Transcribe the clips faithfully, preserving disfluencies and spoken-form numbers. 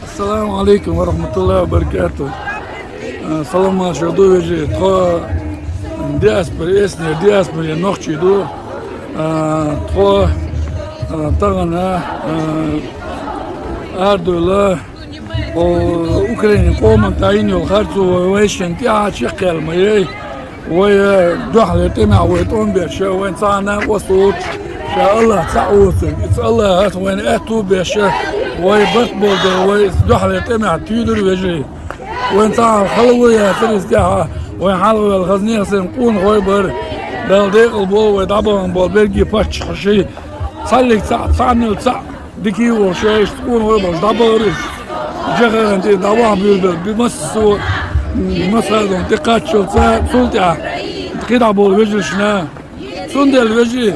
Ассаламу алейкум ва рахматуллахи ва баракатух. Э, салам-маршал ду, вежарий. Тхо диаспора, эсне диаспора нохчий ду. Э, тхо, э, тагана, э, ардуйла, о, Украина къоман тайин йол харцу вай вайшин тя чекхел ма ей. Вай, э, духьале тӀемя вай тӀом беша, вай цана къосуч. Ша Аллах цаӀуцу. Иц Аллах ас вайна аьтту беша. Вай барт болда, вай духьале тӀемя туьйдур, вежарий. Вайн цхьа хала вай яцар изтяха, вайн хьалавел хазнех сен къонахой бар. Дала декъал бол вай дӀабахана бол берги паччахьаши. Цхьаллиг цхьа, цхьаннел цхьа. Дикий вол шайш къонахой бар, дӀабахар уж. Жахаран тӀе дӀавахбуьрбел, би массо, массадон тӀе кхаччалца, цул тӀаьхьа кхидӀа бол вежаршна. Цундел вежарий,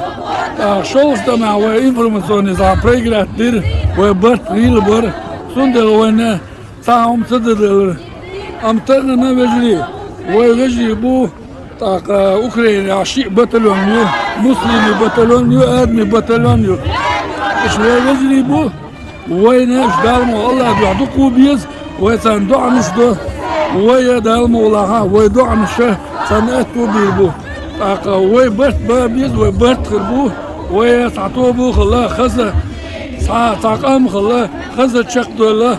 а, шолгӀа тӀема вай информационный зал проиграть дир, вай барт гӀийла бар. Цундел вайна цхьа хӀума ца дадалар. Амма тахана вежарий, вай вежарий бу, тӀаккха Украинехь шиъ батальон ю, муслими батальон ю, адми батальон ю. Уж вай вежарий бу, вайна уж Дала мо Аллах дуьхьа дукха беза, вай царна доӀанаш до, вай Дала мо лаха, вай доӀанаша царна аьтту бийр бу. ТӀаккха вай барт ба беза, вай барт хир бу, вай цхьа тобу хала, хаза, цхьа, цхьа къам хала, хаза чекхдойла,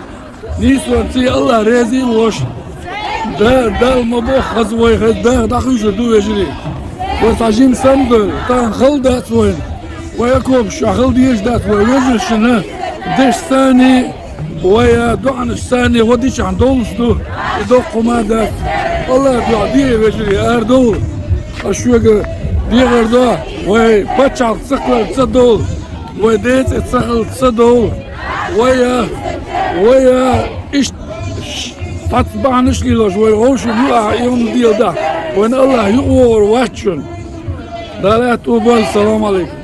нийсонций Аллах реза веш. Да, Дала ма боху хаза вай хаза даха дӀахуьйшур ду вежарий. Вай цхьа жима сам дойла, тахана хала дац вайна. Вай окопаш чохь хала дезаш дац, вай вежаршна дешцани, вай доӀанашцани гӀо дичахьана долуш ду. И доккха хӀума дац. Аллах дуьхьа де вежарий, арадовла. Ас шуьга дехар до, вай пачхьалкх ца хилар ца довла. Вай ден цӀе ца хилар ца довла. Вай, вай, иштта цхьацца бахьанаш лелош, вай вовшашна юкъахь и хӀума дела дахь. Вайна Аллах юкъа вогӀур вац шуна. Дала аьтту бойла, салам алейкум.